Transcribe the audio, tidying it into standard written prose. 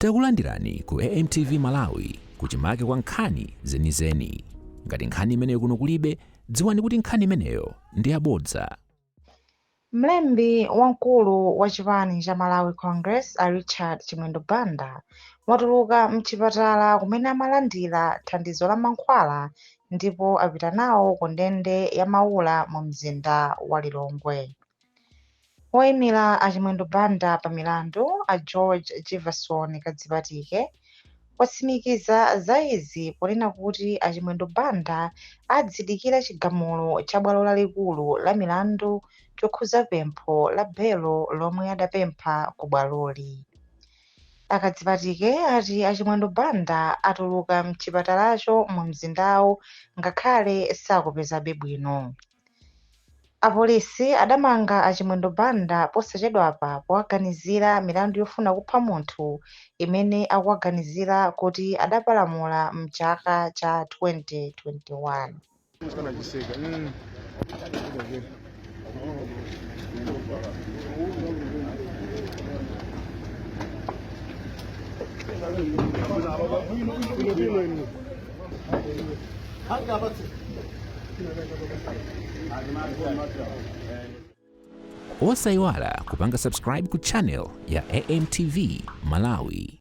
Takulandirani ku AMTV Malawi kuchimake kwa nkhani zenizeni. Ngati nkhani imeneyo kuno kulibe, dziwani kuti nkhani imeneyo ndi yabodza. Mlembi wamkulu wa chipani cha Malawi Congress a Richard Chimwendo Banda watuluka mchipatala kumene amalandira thandizo la mankhwala ndipo apita nawo ku ndende ya Maula mu mzinda wa Lilongwe. Woimira a Chimwendo Banda pa milandu, a George Jivason Kadzipatike, watsimikiza za izi ponena kuti a Chimwendo Banda adzidikira chigamulo cha bwalo lalikulu la milandu chokhuza pempho la belo lomwe adapempha ku bwaloli. A Kadzipatike ati a Chimwendo Banda atuluka mchipatalacho mu mzindawu ngakhale sakupezabe bwino. Apolisi adamanga a Chimwendo Banda posachedwapa powaganizira milandu yofuna kupha munthu imene akuwaganizira kuti adapalamula mchaka cha 2021. Osayiwala kupanga subscribe ku channel ya AMTV Malawi.